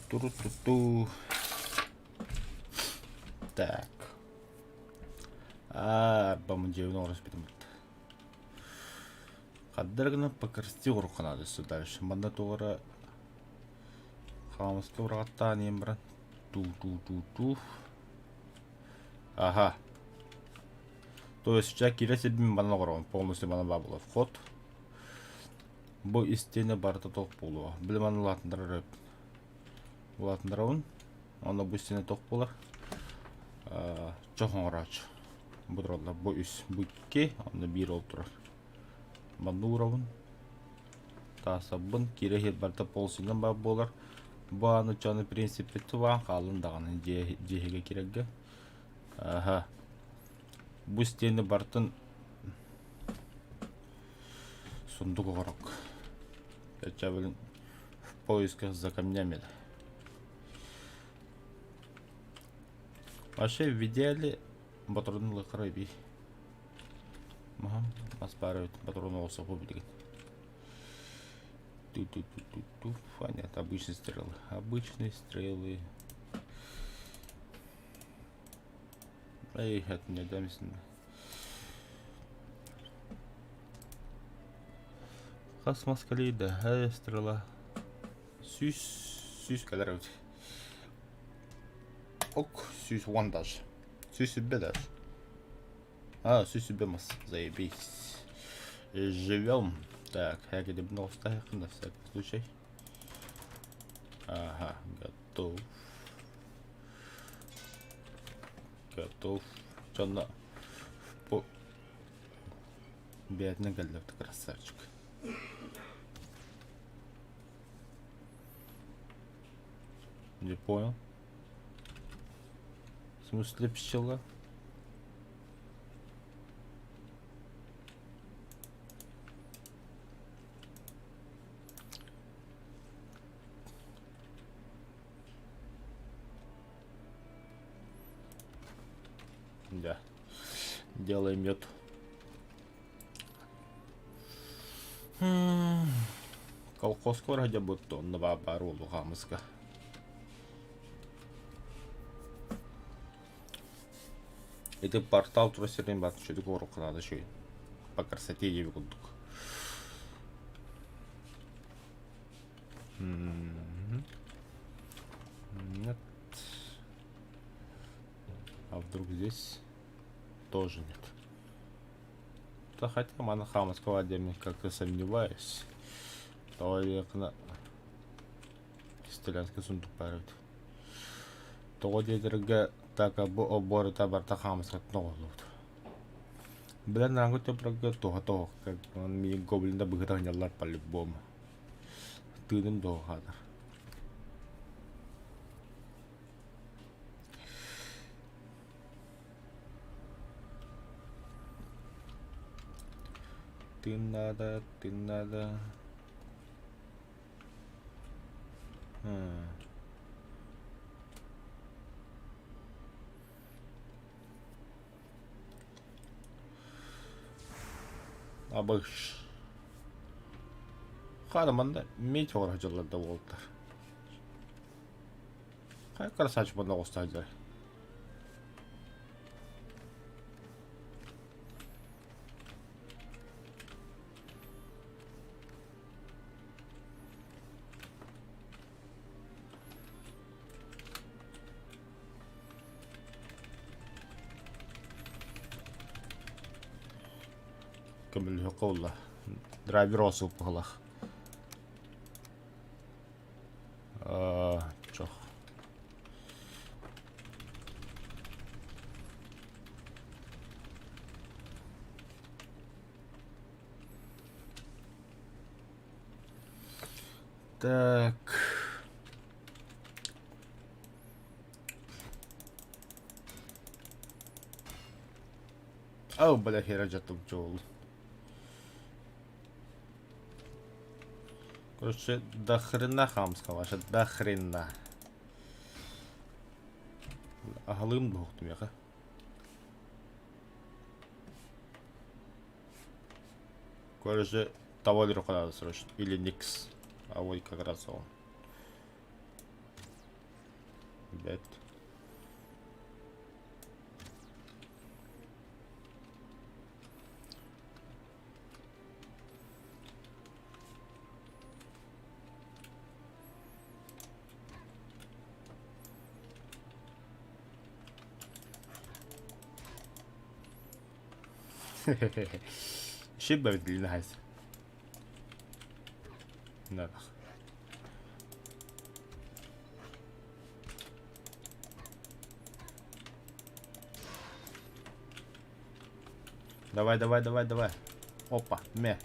Ту-ту-ту-ту. Так. Аа, арбамын дьиэбин оҥороспутум. Хаддар гына покрасти оҥоруохха наада дальше. Манна туох эрэ хаамыска быраҕаттаан иһэн баран туу-туу-туу-туу. Аха. То есть сейчас киирэ сирбин манан оҥоробун. Полностью манан баар буолар. Вход. Бу истиэнэ барыта туох буолуо. Били манан улаатыннарар улаатыннарабын. Онно бу истиэнэ туох буолар. Чох оҥорооччу. Бу тураллар. Бу үс, бу икки, онно биир ол турар. Манна уурабын. Таасабын. Киирэ иһит барыта полсинан баар буолар. Бу ааны чаны принциппит тубаан хаалын даҕаны дьиэ дьиэһигэ киирэргэ. Аха. Бу истиэни барытын сундук оҕорок. Эчэбилин в поисках за камнями. Вообще в идеале батронун ылыаххара эбии. Маһам мас баар эбит батрон оҕосоҕу билигин. Ту-ту-ту-ту-ту. А нет, обычные стрелы. Обычные стрелы. Эй, это не дэмсин. Хас мас кэлий да, эй, стрела. Сүүс, сүүс кэлэр эбит. Ок, 110 даже. 100 даже. А, 100 мас. Заебись. Живем. Так, я где бы на всякий случай. Ага, готов. Готов. Дьонно бу бэйэтинэн кэллэ красавчик. Не понял. В смысле пчела? Да. Делай мед. Колхозка вроде будто онно баар буолуо хаамыска. Ити портал тура сирин баар үчүгэй оҥоруохха наада үчүгэй. По красоте диэби курдук. Нет. А вдруг здесь тоже нет. Да хотя маны хаамыска диэммин как-то сомневаюсь. Тоҕо диэххинэ Кистэлэҥскэй сундук баар эбит. Тоҕо диэтэргэ так бу обуорута барыта хаамыскаттан оҥоһуллубут. Билэн араҥкы төбөргө туһа тоһох миигин гоблин да быһыта сынньаллар по-любому. Тыыным дуо хаалар. Тыын наада, тыын наада. Абыш. Хара манна метеор сылдьаллар да уолаттар. Хайа красавчик манна оҕуста сылдьар. Көмөлөһүөххэ буолла. Драйвер оосук быһылаах. Чох. Так. Ау, бля, хера дьаттым чоол. Короче, до хрена хамского, ваша, до хрена. Аһалыым дуохтум яха. Короче, того надо срочно. Или Никс. А вот как раз он. Бэт. Шиб бэбит хайс. Наверх. Давай, давай, давай, давай. Опа, ме.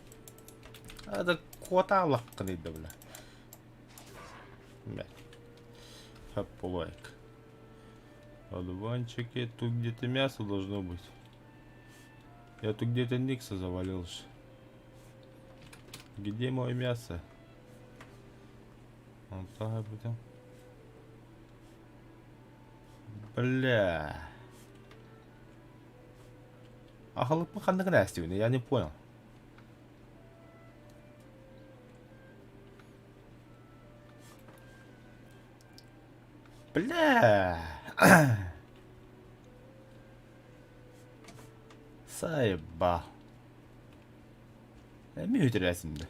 Это кота лаккын да бля. Ме. Хоп, лайк. Одуванчики, тут где-то мясо должно быть. Я тут где-то Никса завалился. Где мое мясо? Вот так будем. Бля. Аһылыкпын ханна гына Я не понял. Бля. Сайба. Эми үтүрээсимди.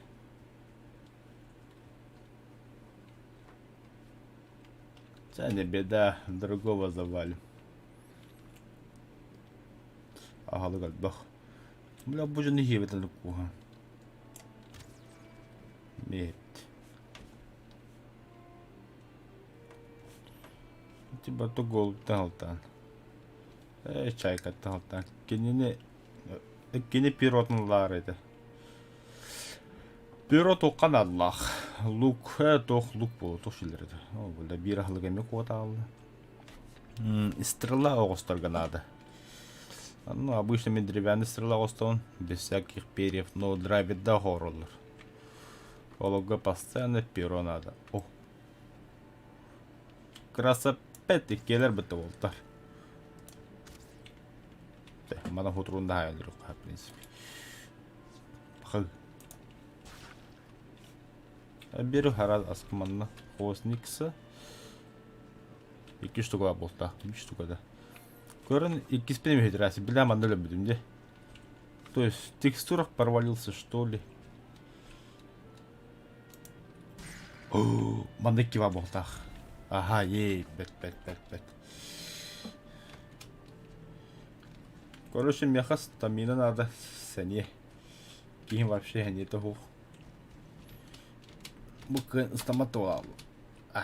Це не беда, другого завалим. Аһылык элбэх. Бля, бу дьону иһиэбит кууһа. Миэт. Типа то голубтан алтан. Э, чайкаттан алтан. Кинини кини пиротун лаар этэ. Пиро туохха наадалаах. Лук, э, туох лук буолуо, туох шилер этэ. Ол бля биир аһылык эмиэ куотаалла. Стрела оҕосторго наада. Ну, обычно мен деревянный стрела оҕостобун, без всяких перьев, но драйверда оһороллор. Олорго постоянно перо надо. О. Красопет иккиэлэр бытта буолтар. Мана хутрун да в принципе. Хыл. Бир харал аскыманна хвостникса. Икки штука буолта. Үч штука да. Көрөн иккиспин эмиһитирээси. Билээ манна өлөрбүтүм дии. То есть в текстурах провалился, что ли? Манна икки баа буолтаах. Аха, ей, бэт, бэт, бэт, бэт. Короче, меха стамина надо сэниэ. Киһим вообще сэниэтэ суох. Бу кыайан ыстаммат туолааллы. А.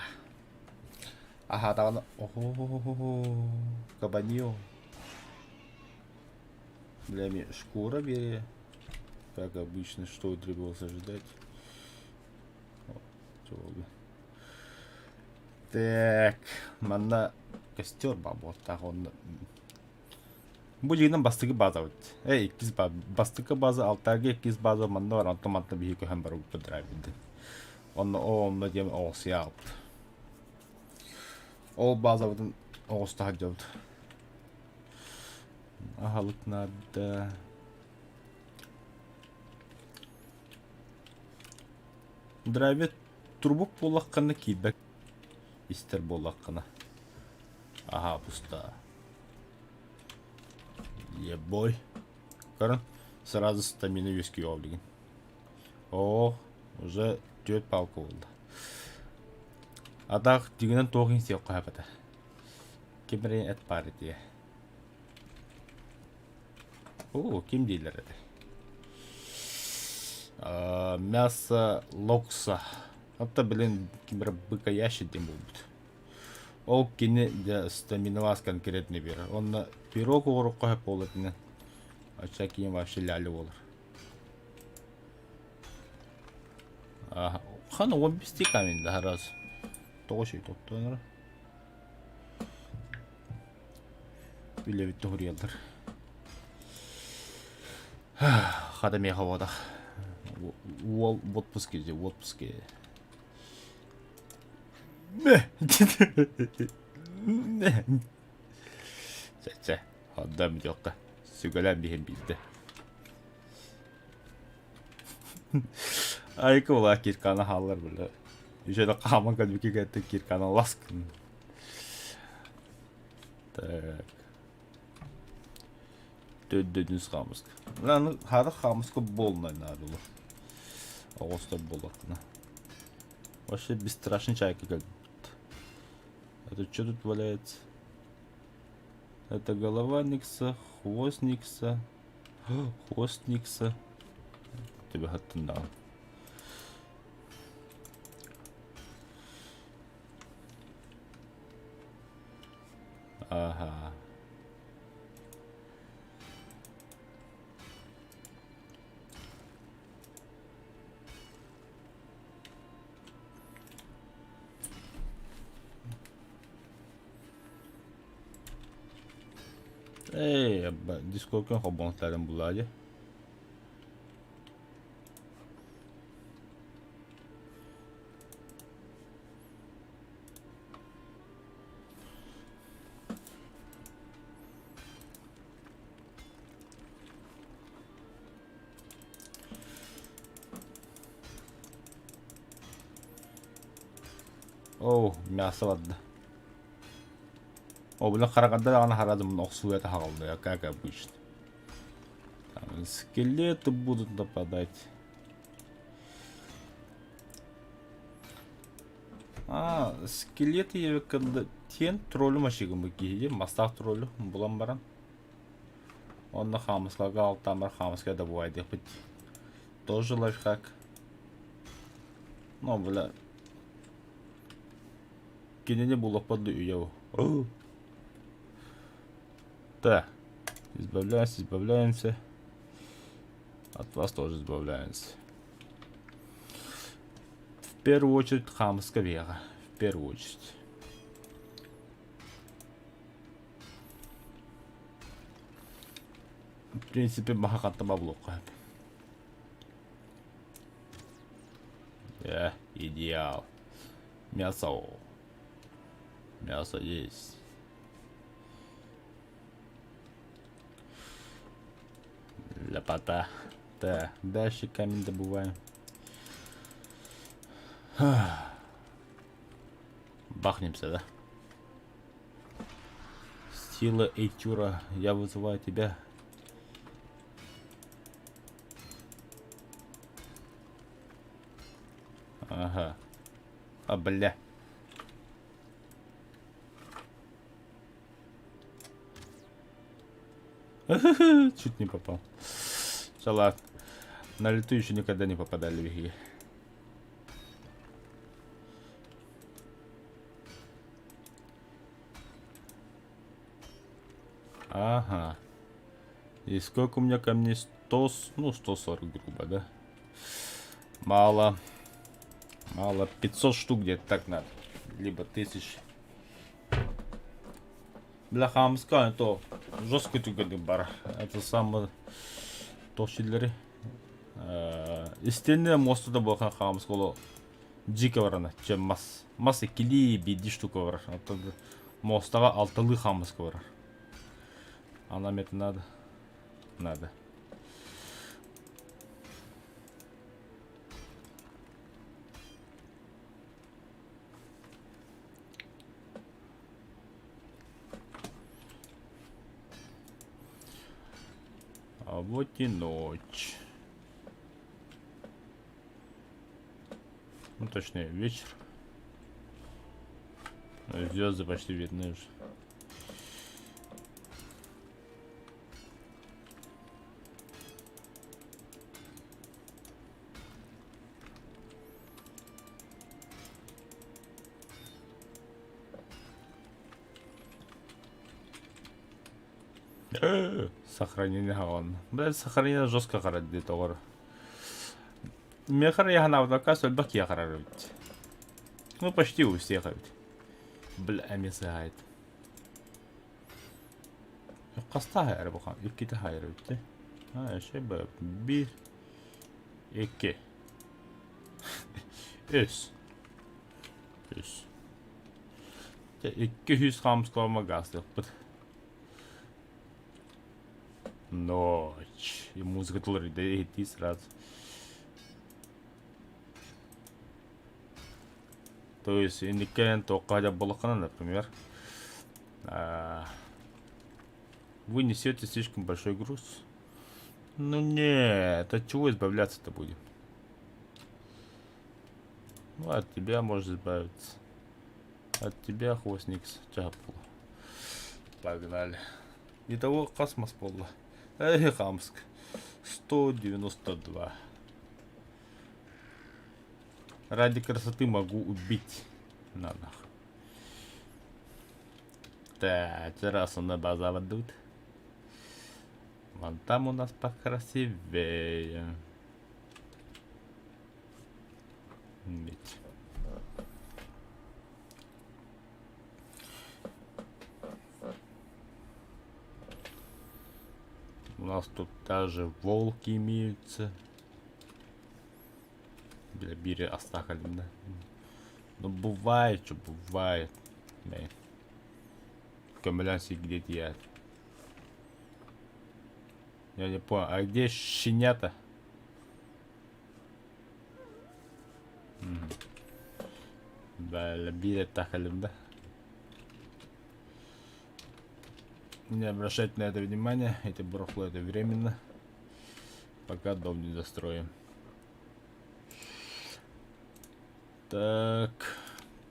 Аха, даҕаны оһо кабаньо. Бля, мне шкура бери. Как обычно, что и требовалось ожидать. Так, манна костер баар буолтаах онно Бу дьиҥинэн бастакы базабыт. Э, иккис бастакы база алтарга иккис база манна бар, онтон манна биһи көһөн барбыппыт драйверден. Онно о онно диэн оҕусуйа аҕалбыт. Ол базабытын оҕуста сылдьабыт. Аһылык наада. Драйвер турбук буоллаххына киирбэт истэр буоллаххына. Аһаа пуста. Ебой. Көрөн, сразу стамина үөскүү билигин. Оо, уже түөрт палка буолла. Атах дьиҥинэн туох иһин сиэххэ сөп этэ. Ким эрэ эт баар этиэ. Оо, ким дииллэр этэ? Мясо локса. Оттон билин ким эрэ быкаящий диэн буолбут. Ол кини дьэ стаминалаас конкретно биэрэр. Онно пирог оҥоруохха сөп буолар итинэн. Оччо киин вообще ляля буолар. Хан 15 камень да раз. Тоҕо шүй тоттонор. Үлэбит тоһуруйаллар. Хата меха буотах. Уол в отпуске же, в отпуске. Чэ, чэ, отдам диэххэ. Сүгэлээн биһин биирдэ. Айка була кирканы хааллар бile. Үшөдө хааман кэлбикки кэттик кирканы лас гын. Так. Төрдүнүс хаамыска. Аны хара хаамыска буолмай наадылар. Оҕустар буоллахтына. Вообще бесстрашный чайка кэлбит. Это что тут валяется? Это голова Никса, хвост Никса, хвост Никса. Тебе хаттындаҕын. Ага. Эй, дискокын холбоҥтарын булаадьы. Оо, мясо барда. О, били хараганда даҕаны харадым охсуйа таһаҕаллыа, как обычно. Там скелеты будут нападать. А, скелеты ебеккэ тиэн троллю машигым киһи мастаах троллю булан баран. Онно хаамыскалга алтаамар хаамыска да буайдыахпыт. Тоже лайфхак. Ну, бля, кинини булуохпут да үйэ бу. Так, избавляемся, избавляемся. От вас тоже избавляемся. В первую очередь хаамыска вега. В первую очередь. В принципе, маха булуохха Э, идеал. Мясо. Мясо есть. Лопата. Так, дальше камень добываем. Бахнемся, да? Сила Эйтюра, я вызываю тебя. Ага. А, бля. Чуть не попал. Шалат. На лету еще никогда не попадали в игре. Ага. И сколько у меня камней? 100, ну 140 грубо, да? Мало. Мало. 500 штук где-то так надо. Либо тысяч. Бля, хаамыска то жестко түгэнник бар. Это самое тохчиллери. Истинный мосту да буолхан хаамыска оло дьике барана. Чем мас. Мас иккилии биирдии штука барар. Оттон мостаҕа алталыы хаамыска барар. А нам это надо? Надо. А вот и ночь. Ну, точнее, вечер. Звезды почти видны уже. Сохранение хаҕан. Бля, сохранение жестко харат дии тоҕор. Мехар яханаабытакка сөлбөх киһи харар эбит. Ну, почти у всех эбит. Бля, эмиэ сыһаайт. Хаста хайар бу иккитэ хайар эбит. А, еще бы биир, икки. Үс. Үс. Икки үс хаамыскалама гаастыахпыт. Ночь. И музыка тылыр иһиттии сразу. То есть инниккэн туохха дьаббалаххына, например, Вы несете слишком большой груз. Ну нет, от чего избавляться-то будем? Ну, от тебя можно избавиться. От тебя хвостник чапал. Погнали. Итого космос буолла. Эй, Хамск. 192. Ради красоты могу убить. На нахуй. Так, раз он на базар идут. Вон там у нас покрасивее. Ведь. У нас тут даже волки имеются. Бля, бири астахали, да. Ну бывает, что бывает. Бля. Көмөлөөн сиргиде тиийээт. Я не понял, а где щенята? Бля, биир эттэхэлим да. Не обращайте на это внимания, эти барахло это временно. Пока дом не застроим. Так,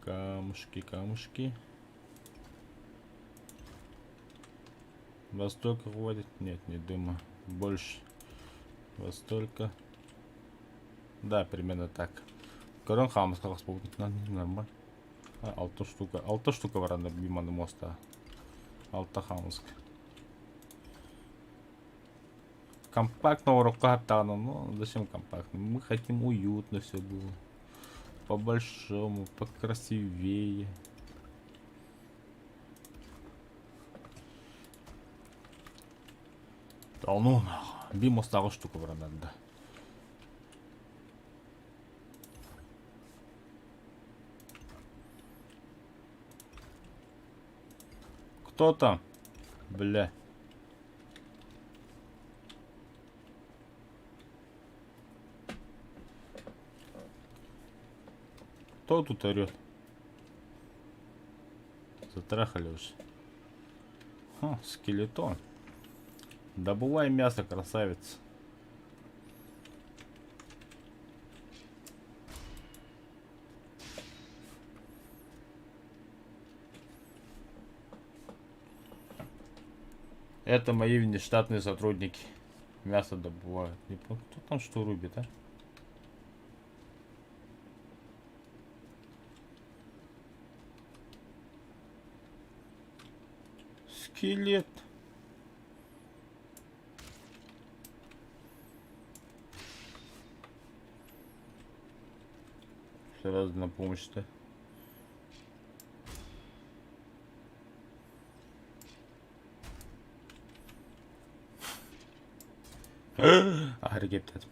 камушки, камушки. Во столько хватит? Нет, не думаю. Больше. Во столько. Да, примерно так. Көрөн хаамыска нормально. Алта штука. Алта штука баранда биманы моста. Алта хаамыска. Компактно урокка ну зачем компактно? Мы хотим уютно все было. По-большому, покрасивее. Да ну нахуй. Би мостағы штука баранда. Кто там? Бля. Кто тут орет? Затрахали уже. Ха, скелетон. Добывай мясо, красавица. Это мои внештатные сотрудники. Мясо добывают. Не помню, кто там что рубит, а? Скелет. Сразу на помощь-то. Hareket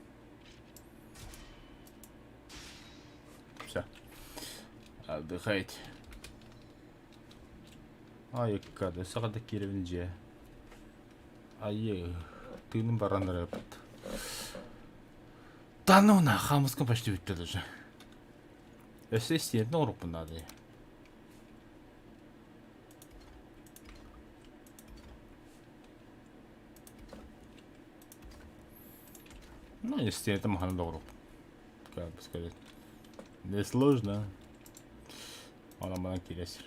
Все. Отдыхайте. Айыкка, өссө хата киирэбин дьиэ. Айы, тыыным баран эрэ Да ну на, хаамыскам почти бүттэ даже. Өссө истиэнтэн оҥорукпун наада. Ну, истиэнтэн махана да оҥорукпун. Как бы сказать. Не сложно. Онон манан киирэ сир.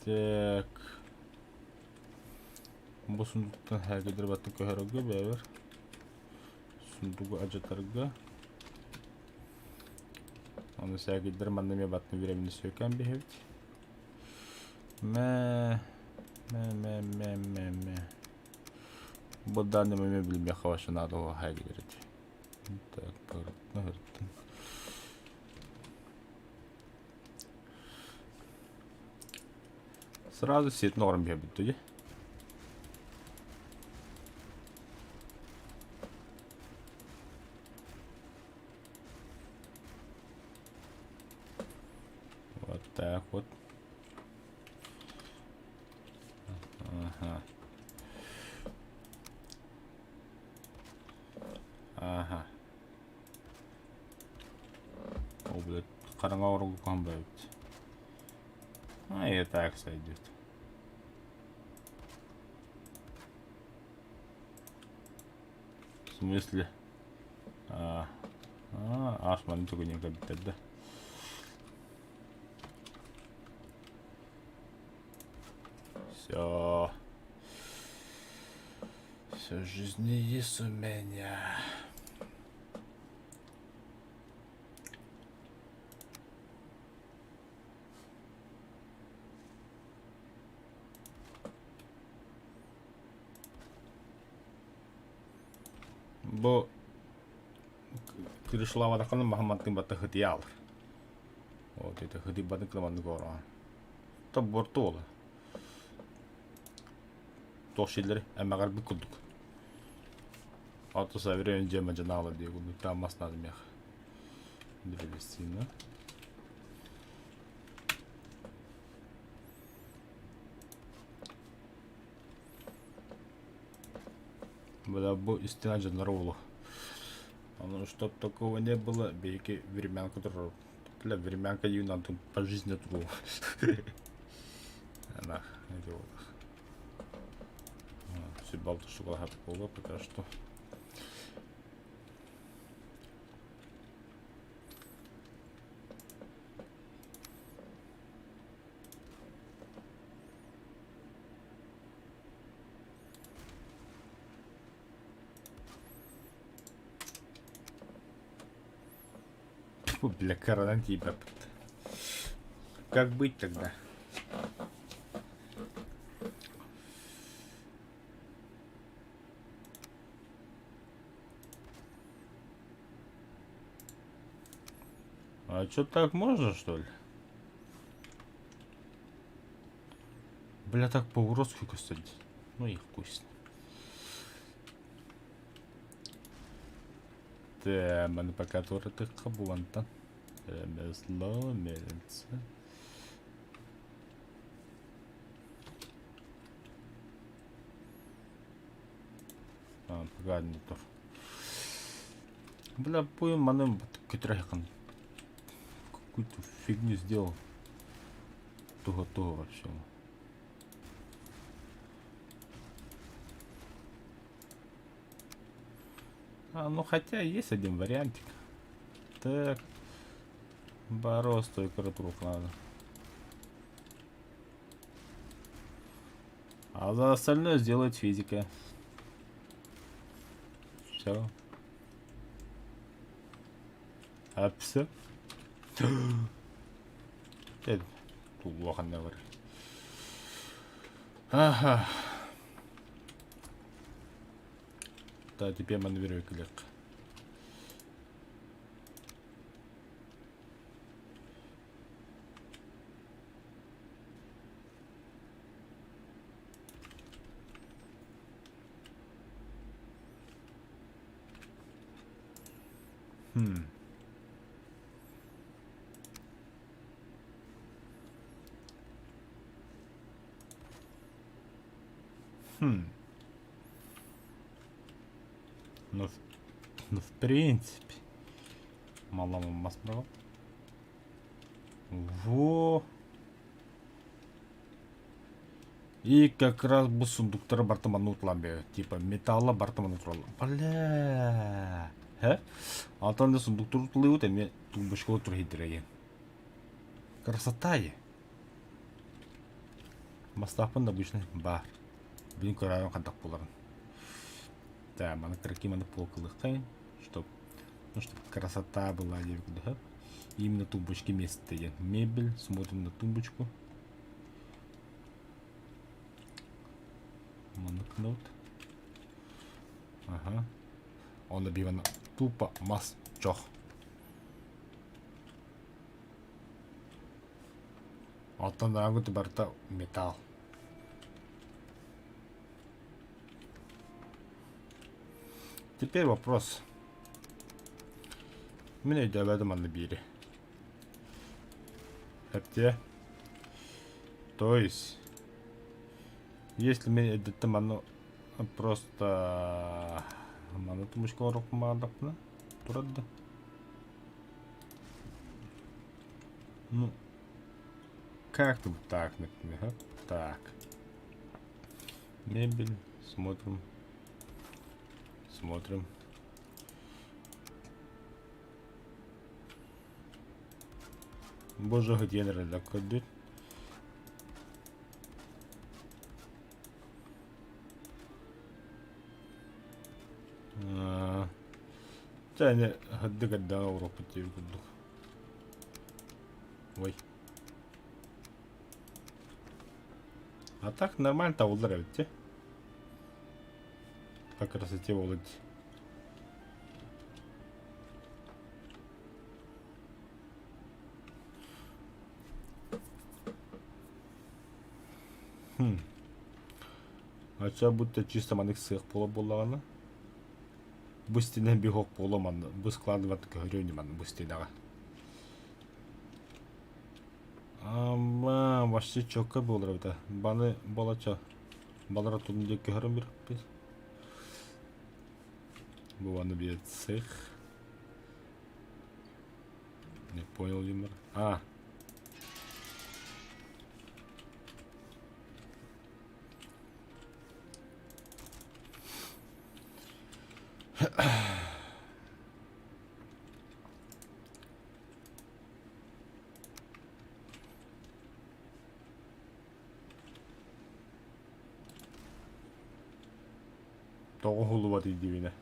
Так. Бу сундуктан һээгэдэр баттын көһөрөргө бэйэбэр. Сундугу алдьатарга. Ону сээгэйдэр манна эмиэ баттын времени сүөкээн биһэбит. Мэ мэ мэ мэ мэ мэ. Бу данный момент билбэххэ вообще надо һээгэдэр ити. Так, барытын Сразу сетин оҥорон биһэбит дии. Вот так вот. Ага. Ага. О, блядь, хараҥа оругу куһан бэбит. А и так сойдет. В смысле? А, а, аж маны тугунья кэбиттэр да. Все. Все в жизни есть у меня. Бу крышлаватаххына маһын батта хытыйа алар. Вот это хытыйбатын кыламаннык оҥороон. То буорту буолар. Туох сииллэри эмэҕирбит курдук. Ото со временем дьиэ мадьанаала дии курдук там мас надо мех. Древесина. Бля, бу истина дьоннор уолу. Ону чтоб такого не было, биһиги времянка турар. Бля, времянка юнан тут по жизни туру. Она, эти вот. Все балты штука буолла пока что. Фу, бля, коронан тиийбэппит. Как быть тогда? А что так можно, что ли? Бля, так по-уродски кстати. Ну и хуй с ним. Маны пока туоратыахха булантан. Ремесло, мельница. А, пока не то. Бля, буйун маны көтүрэ Какую-то фигню сделал. Туго-туго вообще. А, ну хотя есть один вариантик. Так. Боростой кратрух надо. А за остальное сделает физика. Все. А все. Улаханна бар. Ага. Да, теперь маневрируй клик. Хм. Хм. Ну, ну в принципе. Малому мас Во. И как раз бу сундуктары барта манна утулан бе. Типа металла барта манна тураллар. Бля. Хэ? Алтан да сундуктар утулуйбут эмиэ тумбочкалар тура иһирдэрэ Красота е. Мастаахпын да обычно баар. Бүгүн көрөөрүн хантах буоларын. Да, маны кыракый маны полкалыаххайын, чтоб, ну, чтоб красота была диэбит Именно тумбочки место диэн. Мебель, смотрим на тумбочку. Маннык Ага. Онно биир тупо мас чох. Оттон рагут барыта металл. Теперь вопрос. Мин өйдөөбөтүм манна биири. Эптиэ. То есть, если мин эрдэттэн манна просто манна тумушка оҥоруохпун баҕардахпына турар да. Ну, как-то вот так, например. А? Так. Мебель. Смотрим. Смотрим. Боже, где көрдүт. Чэ, ини сырдык эрдэҕэ оҕуруоппут диэбит курдук. Ой. А так нормально табыллар эбит дии. По красоте буолуо дии. Хм. Ача будто чисто маннык сыах буола буоллаҕына бу стена биһок буолуо манна бу складывать көһөрүө манна бу стенаҕа. Ама вообще четко буолар эбит баны болача балара тун диэки көһөрөн биэрпит. Бу аны биир цех. Не понял юмор. А. Тоҕо уһуллубатый диибинэ?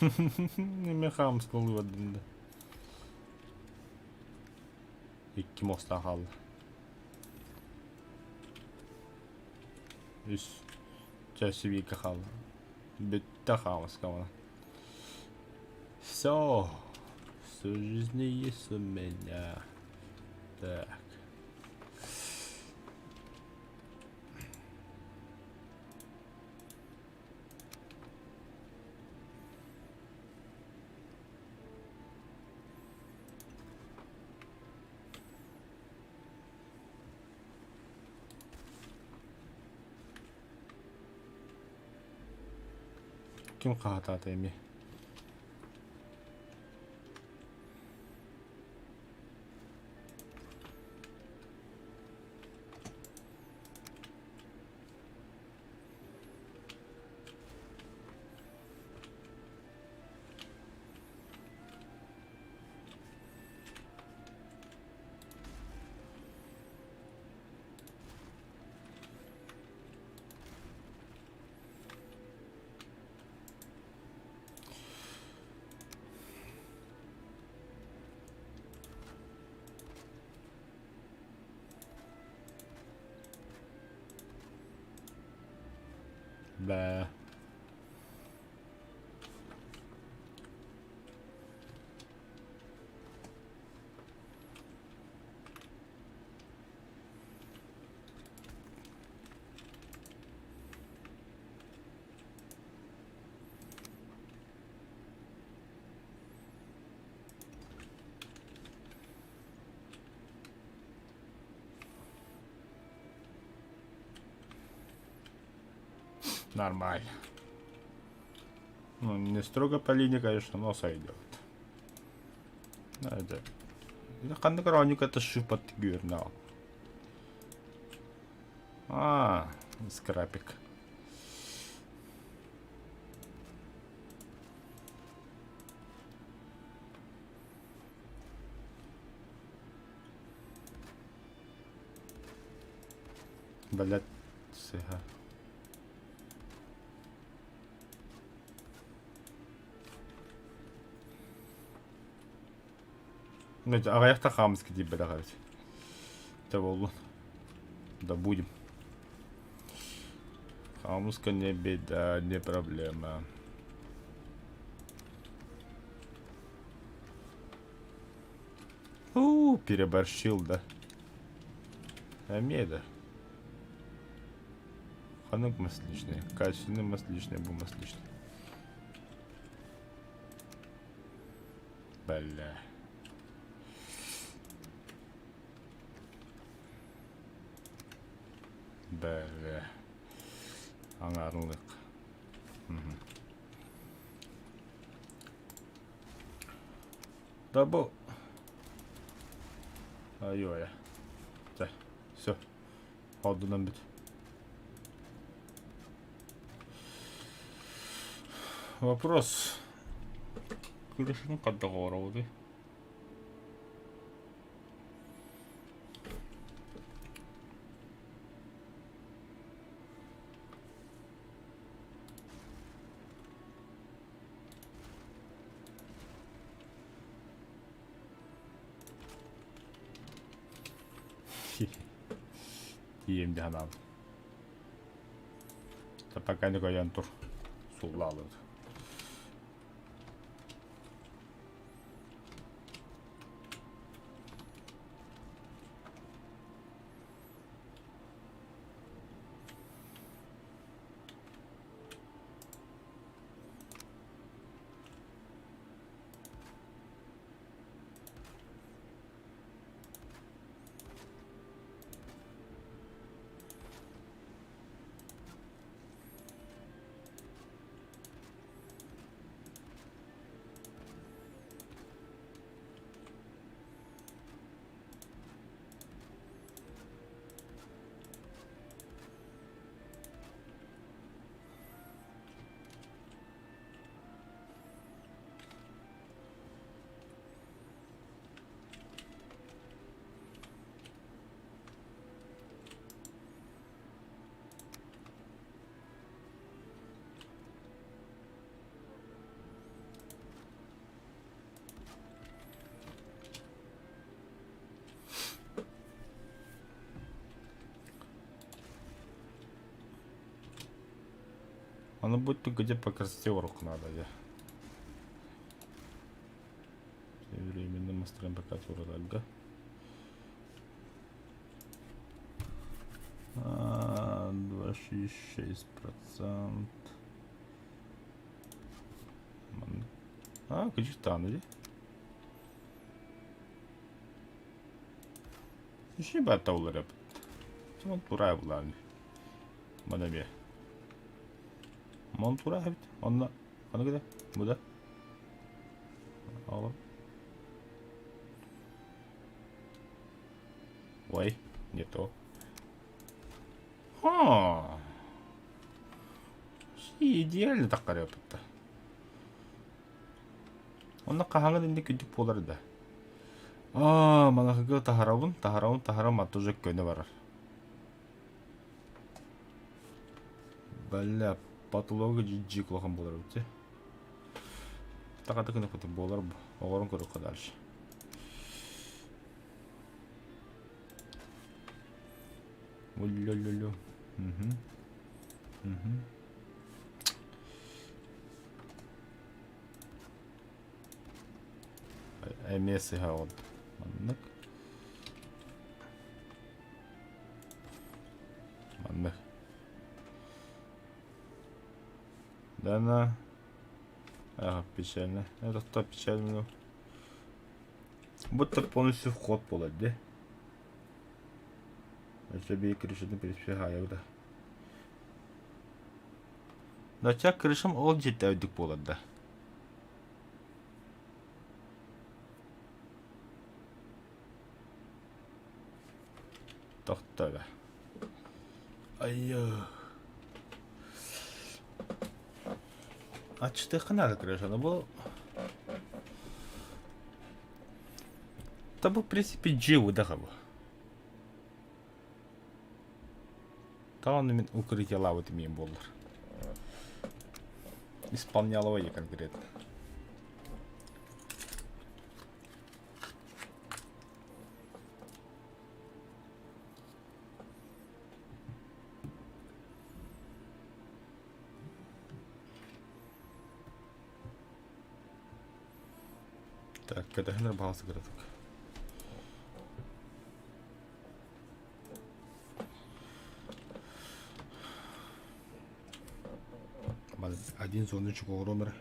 Эмиэ хаамыскалыы бардым да. Икки мостаах хаалла. Үс. Чаще бииргэ хаалла. Бүттэ хаамыска мана. Все. Все в жизни есть у меня. Так. Ким хаһатаата эмиэ? Бээ. Нормально. Ну, не строго по линии, конечно, но сойдет. Это... Ханнык оронньук это шипот гүөрнал. А, скрапик. Блять, сыга. Аҕыйахта хаамыска диэбэтэх эбит. Тэ буоллун. Да будем. Хаамыска не беда, не проблема. У, переборщил, да. Эмиэ да. Ханнык масличный. Качественный масличный, бу масличный. Бля. Бля. Аҥаарын ылыахха. Да бу Айой. Чэ, все. Ордунан бүт. Вопрос. Крышаны хайдах оҥоробутуй? Тиийэм дии санаабытым. Пока не көйөн тур. Суллаалыбыт. Оно будет где по красоте урок надо, я. Временно мастером пока турарга. 26%. А, кычытааны дии. Үчүгэй баатта булар эбит. Монтура булааны. Мана эмиэ. Монтура эбит. Онно ханнык да? Бу да? Оҕолор. Ой, не то. Ха. Идеально таххарыаппыт да. Онно хаһаҥын инник күндүк буолар да. Аа, манахыга таһарабын, таһарабын, таһарам, а тоже көнө барар. Бля, потолога дьик улахан буолар эбит. Таката кынапыты буолар бу. Оҕорун көрүөххэ дальше. Уллю-лю-лю. Угу. Угу. Эмиэ сыһа оҕолор. Маннык. Маннык. Дана. Ага, печально. Это то печально. Будто полностью вход буолар дии. Өссө биир крышатын принципе хаайабыта. Дача крышам ол дьиэтэ үрдүк буолар да. Тохто Айыы. Аччытыахха наада крышаны бу. Да бу в принципе дьиэ выдаха бу. Таҕаны мин укрытиелаабыт имиэн буоллар. Исполняла я конкретно. Так, кэтэһэн эрэ баҕас кыратык. Один звоночек оҥоруом эрэ.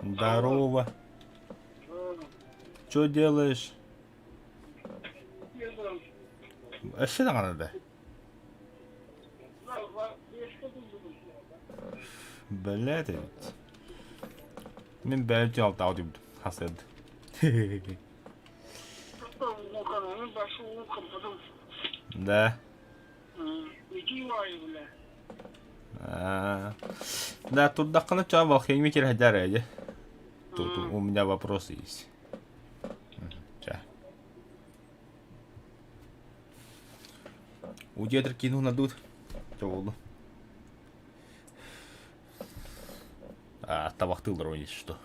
Здорово. Что делаешь? Өссө даҕаны да. Бэлэт эбит. Мин бэйэм алтаҕа утуйбутум хасыад. Да. Да, турдаххына чоо Валхейми кирэһдэр эдьэ. Тут у меня вопросы есть. Ча. Удиэтер кину надут. Чо А, табахтыыллар есть что.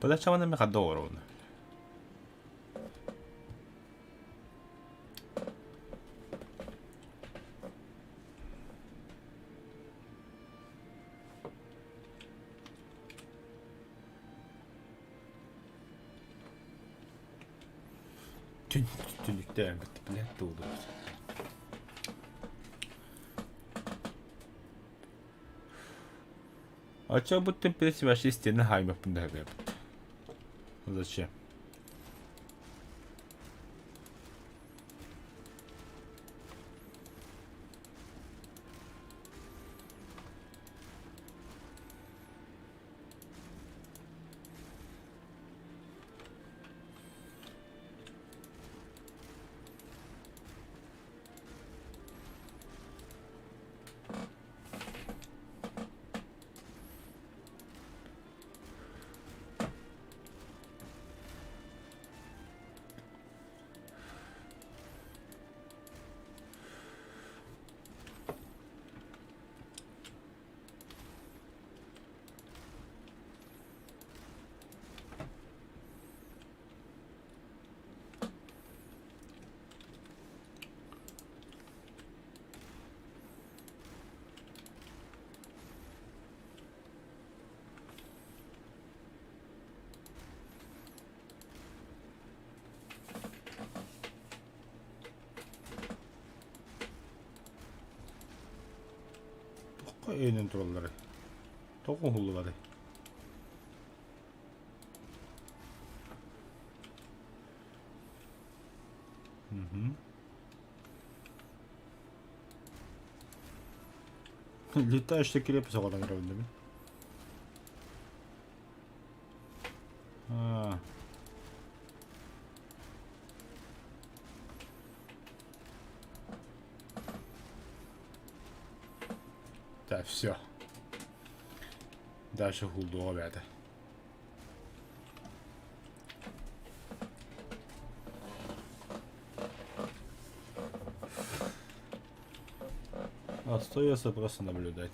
Бля, чамана ми хадда оҕороҕун. Түннүктээн билэн туолубут. А чё будто перед вообще стены хаймаппын да Зачем? Туохха өйөнөн туралларый? Тоҕо уһуллубатый? Мгм. Летающая крепость оҕолон көрөбүн А. Так, все. Дальше уһулдуоҕа бэйэтэ. Остается просто наблюдать.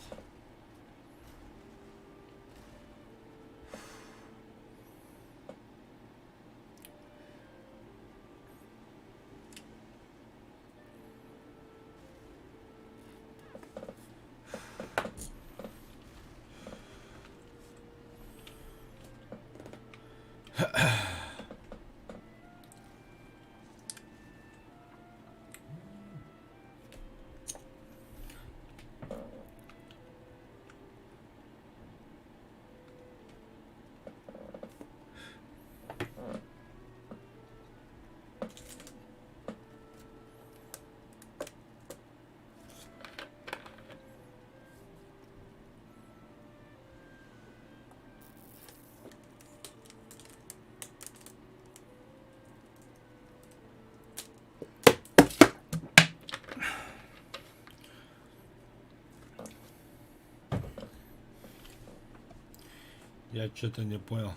Я что-то не понял.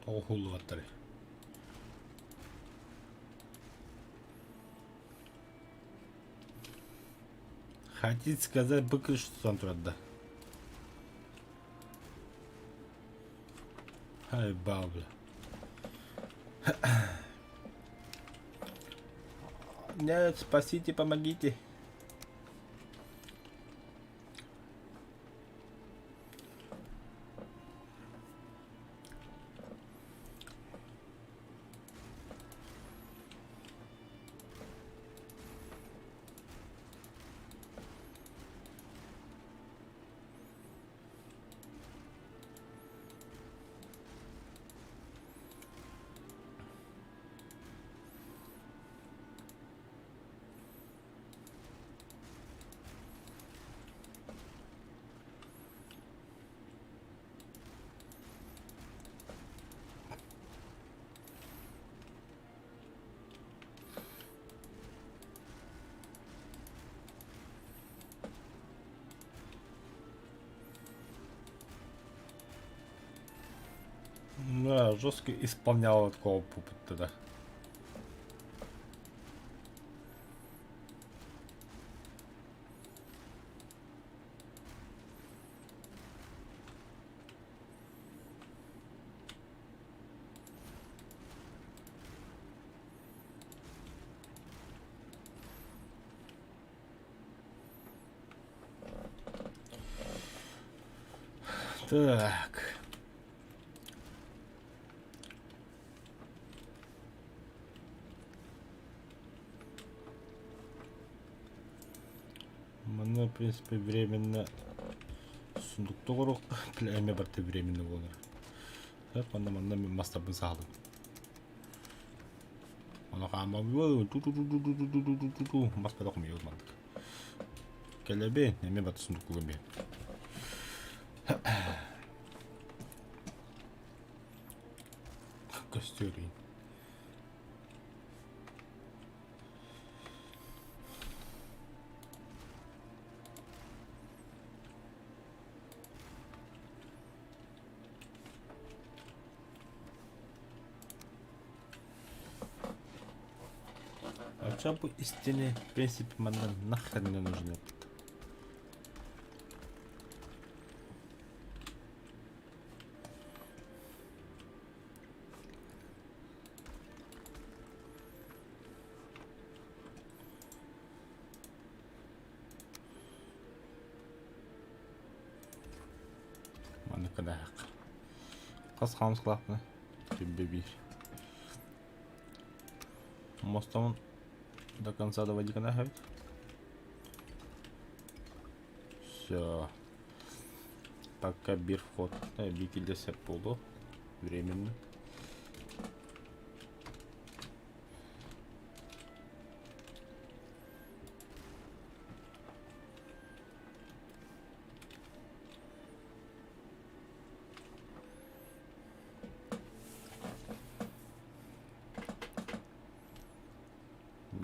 Тоҕо уһуллубаттарый? Хотите сказать, выключить турар да? Ай, бабля. Нет, спасите, помогите. Да, жестко исполняла такого тогда. Так. Манна, в принципе, временно сундукта оҥоруох эмиэ барыта временно буолар. Манна манна мин мастарбын саһалым. Ону хаамабын ту-ту-ту-ту-ту-ту-ту-ту мас бөтөх хомуйабыт мандык. Кэлэбин, эмиэ барыта сундукка биһэн. Көстүөрүйүн. А чё бы истины, в принципе, манна нахер не нужны. Маннык гынаһык. Хас хаамыскалаахпына? Түбэ биир. Мостомун до конца доводи гынаһабыт. Все. Пока биир вход. Биир килде сөп буолуо. Временно.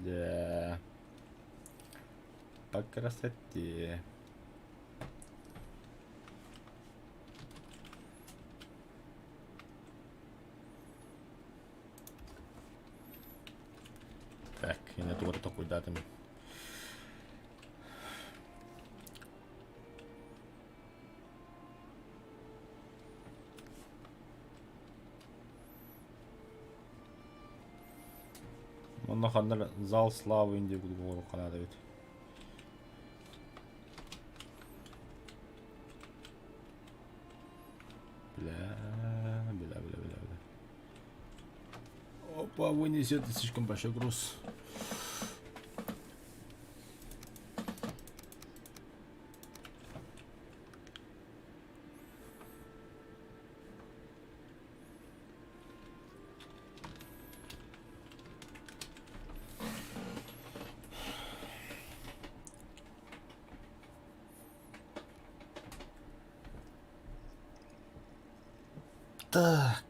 Да. По красоте. Так, я тугу толкуйдаатым. Онно ханна зал славы диye курдук канада эбит. Бля, бля, бля, бля, бля. Опа, вынесет слишком большой груз. Так.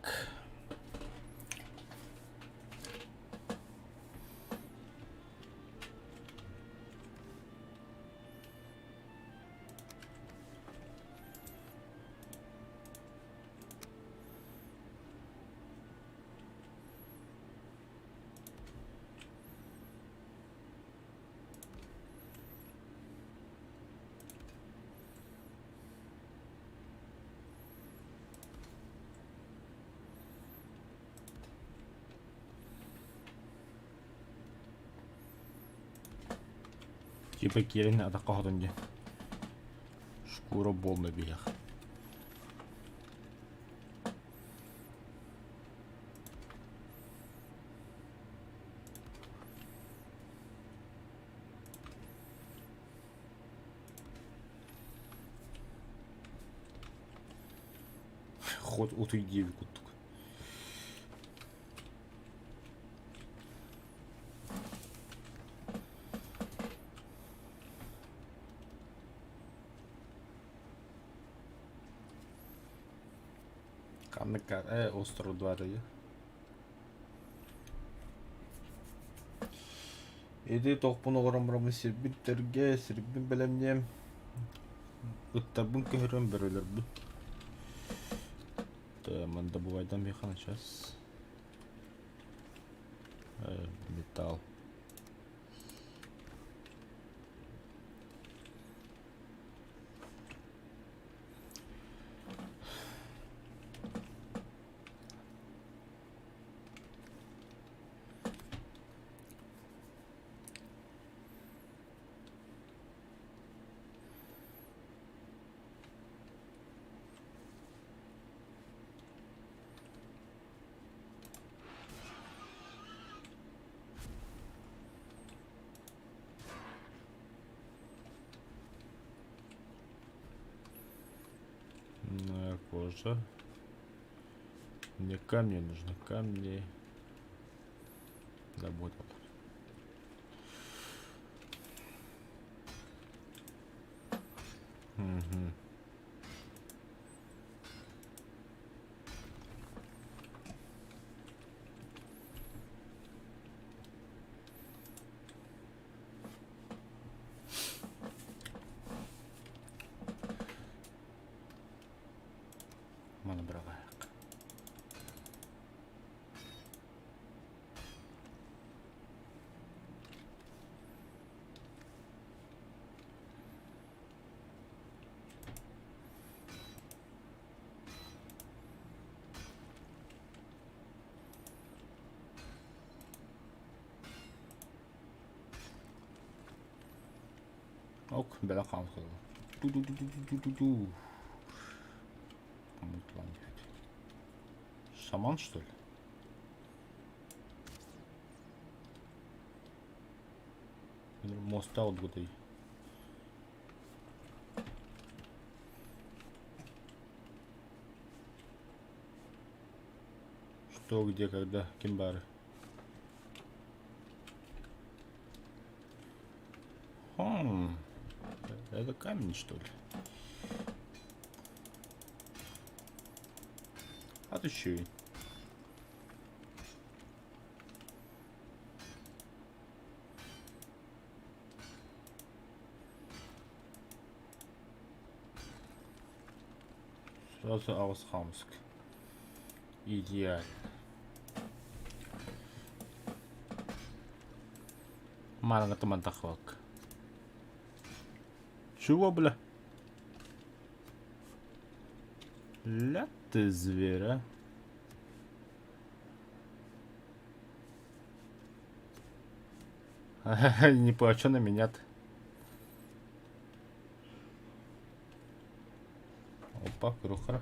Типа киирэн атахха хотон диэн. Шкура буолла биһиэх. Хоть утуй диэбит курдук. Ханнык э остров 2 Ити тохпун олорон бараммын сирбин тэргэ, сирбин бэлэмниэм, ыттарбын көһөрөн бөрөлөрбүн. Мандабуайдан миэхэ сейчас. Металл. Кожа. Мне камни нужны, камни. Да, вот он. Угу. Маны быраҕаайах. Ок, бэлэх хаалла. Ту-ту-ту-ту-ту-ту. Шаман, что ли? Моста отгутай. Что, где, когда, ким бары? Хм, это камень, что ли? А ты еще и. Сразу аҕыс хаамыск. Идеально. Мараҥа тумантахвак. Чего, бля? Ля ты зверь, а? Не плачу на меня-то. Опа, крухара.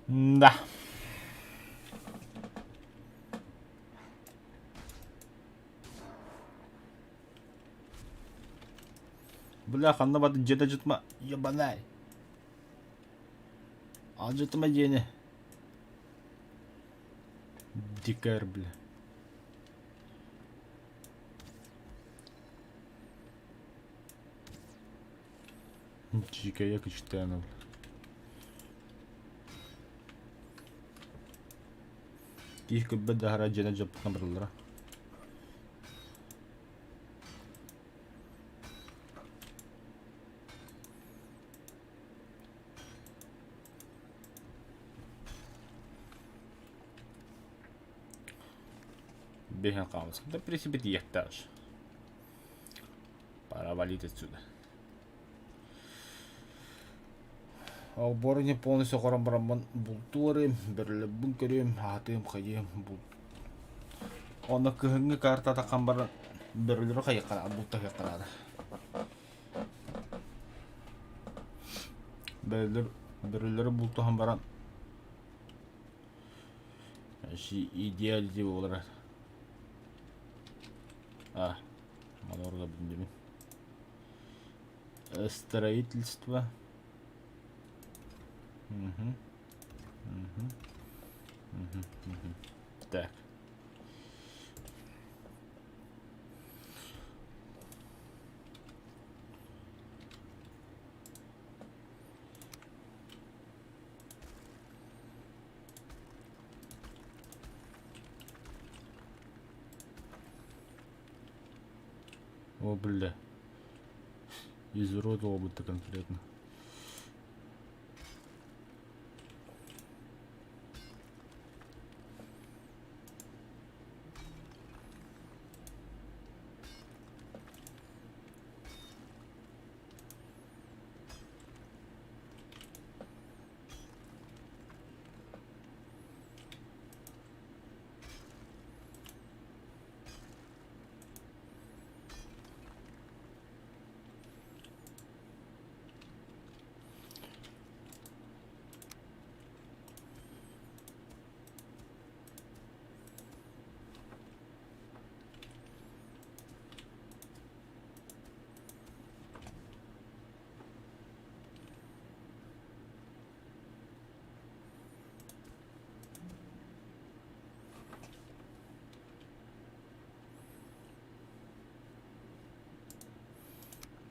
Да. Бля, ханна барды дьиэтэ дьытма ебанай. Алдьатыма диэни. Дикарь, бля. Дикая кычтана, бля. Киһи көрбөт да аһара дьиэнэ дьоппутунан бараллара. Бэһэн хаалыс. Да, в принципе, тиийиэхтээх. Пора валить отсюда. Олбуору полностью оҥорон бараммын бултуурум, бөрөлөрбүн көрүөм, аһатыым, хайыам, булт. Онно кыһыҥҥы карта таххан баран бөрөлөрү хайыахха бултаһыахха наада. Бөрөлөр бөрөлөрү бултаһан баран идеал буолара. А, маны билдибин. Строительство. Угу. Угу. Угу. Угу. Так. О, бля. Изуродовал будто конкретно.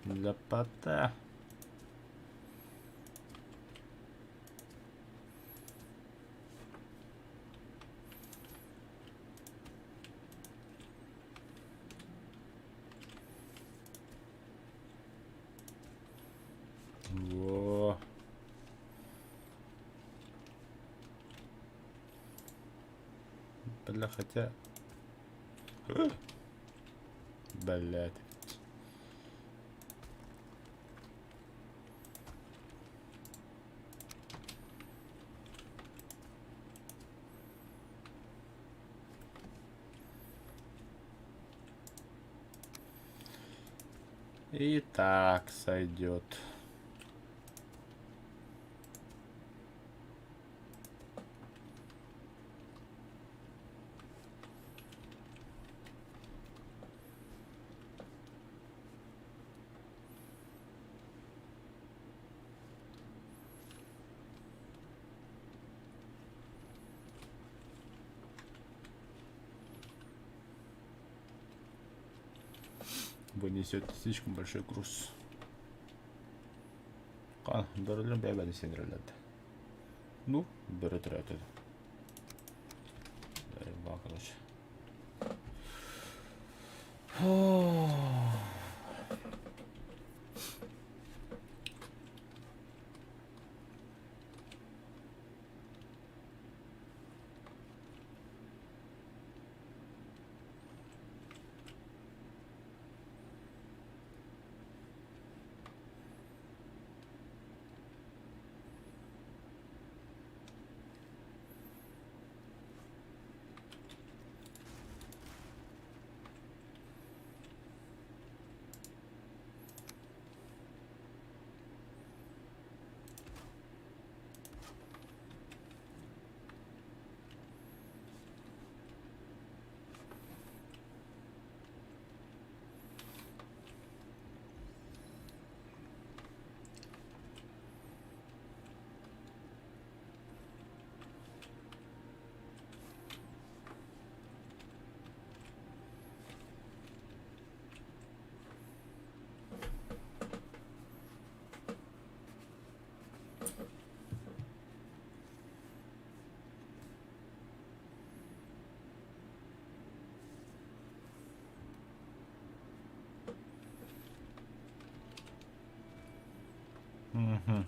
Лопата. Во. Бля, хотя... Блядь. И так сойдет. Вы несете слишком большой груз. Бөрөлөр бэйбэни сенерлерді. Ну, бөрө төрөөтө. Короче. Угу.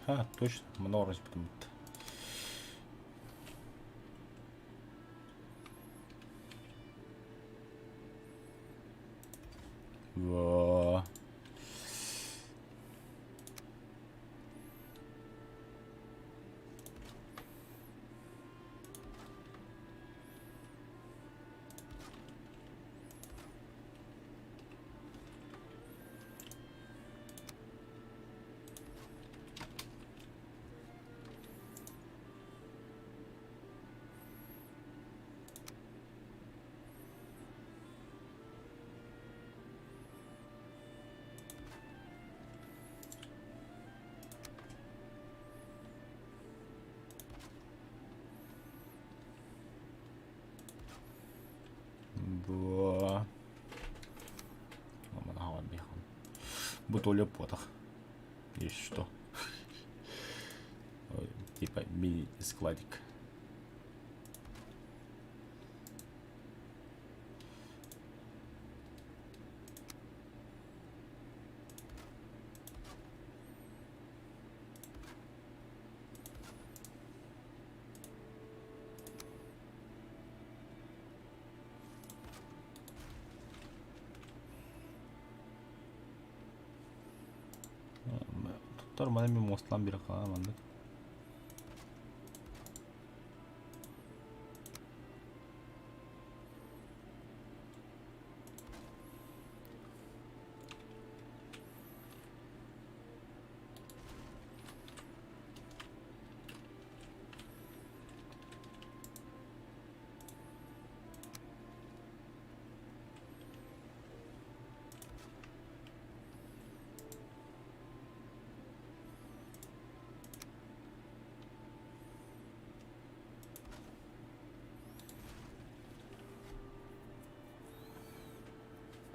А, точно, много потому Во. Бу Бу туалет буотах. Есть что. Типа мини-складик. Туттар маны мен мостлан бир маннык.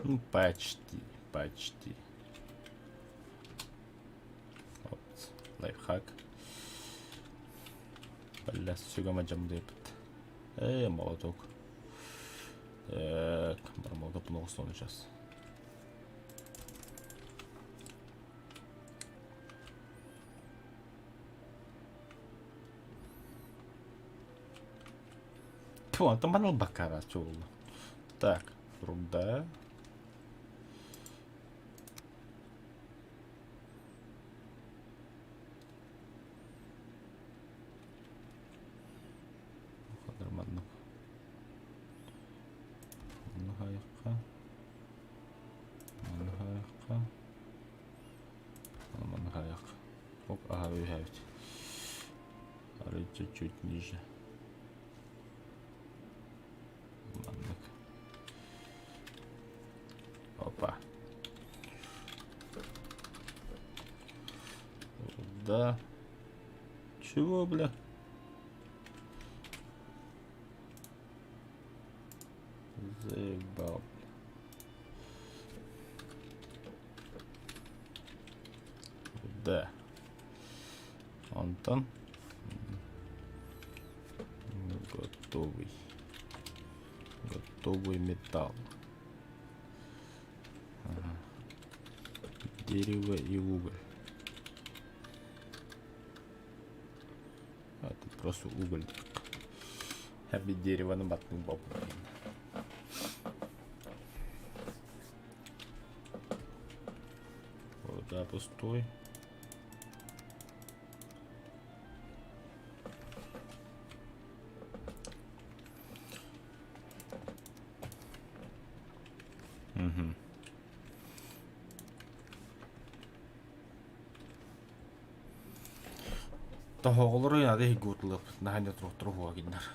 Ну, почти, почти. Опс, лайфхак. Бля, сүгама жамдыпыт. Э, молоток. Так, бар молоток много сейчас. Тьфу, антон маныл бакара чоğулdu. Так, руда. Маннык. Маннык айыққа. Маннык айыққа. Маннык айық. Оп, ага, үһәбит. Ары чуть-чуть ниже. Маннык. Опа. Да. Чего, бля? Заебал, бля. Да. Онтон. Готовый. Готовый металл. Ага. Дерево и уголь. А, тут просто уголь. Хэппи дерево на батный боб. Да, пустой. Угу. Тоһоҕолору наада иһиггутулуохпут наһаа не туруохтара уһуга кинилэр.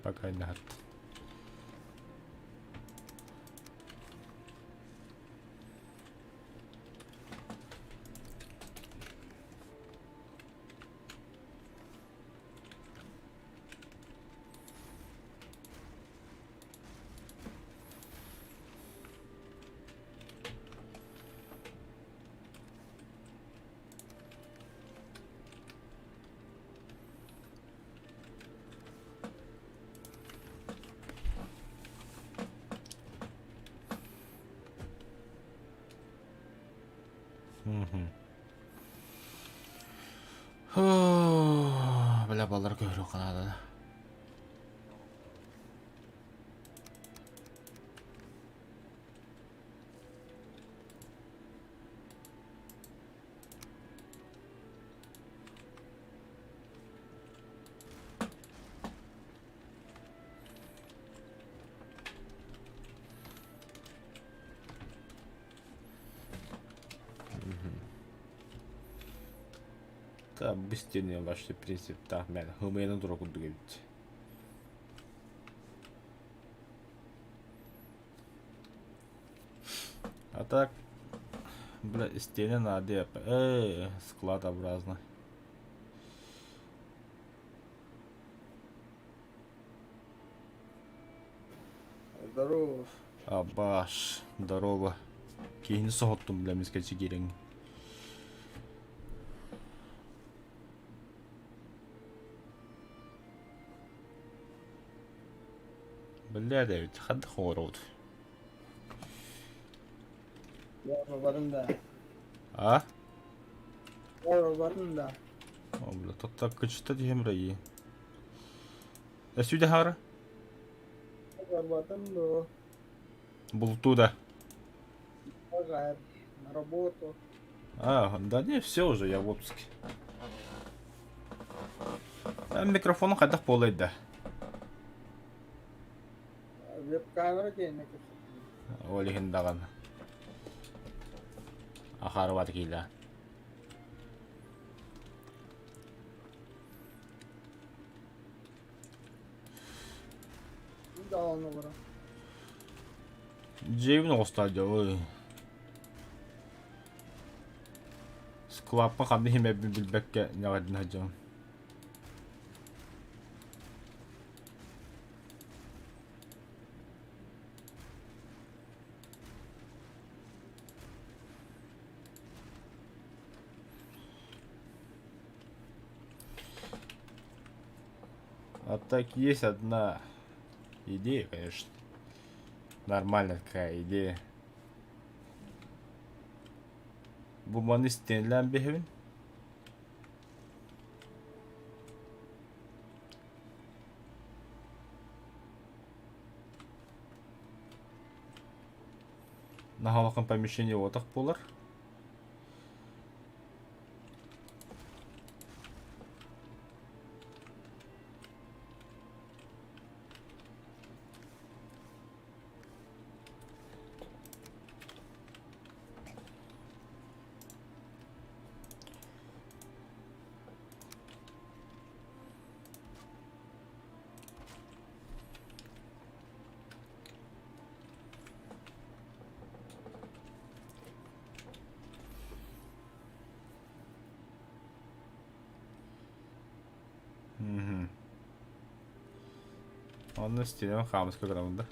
Пока наһат. Мгм. Бля, баллар көһөрү канада. Да, бу стене вообще принциптаах мэн хымыйанан тура курдук эбит. А так, бля, стене надо, складообразно. Здорово. Абаш, здорово. Киһини соһуттум, бля, мискэчи киирэҥ. Бля, Дэвид, ханна хоҥоробут? Я бардым да. А? Я бардым да. О, бля, тут так кычта диһем райи. Өсүйдэ хаара? Барбатым дуо? Бултуу да. Баҕар, на работу. А, да не, все уже, я в отпуске. А, микрофону хайдах буолай да? Веб-камера диэн кэпсэтии. Ол иһин даҕаны. Ахаарыбат киилэ. Даҕаны олорор. Дьиэбин оҕустаа дьэ Склаппын ханна иһимэбин билбэккэ ньаҕайдын сылдьабын. А так есть одна идея, конечно. Нормальная такая идея. Бу маны истиэнлээн биһэбин. Наһаа помещение уотах буолар. Мгм. Онно стенем хаамыска гынабын да.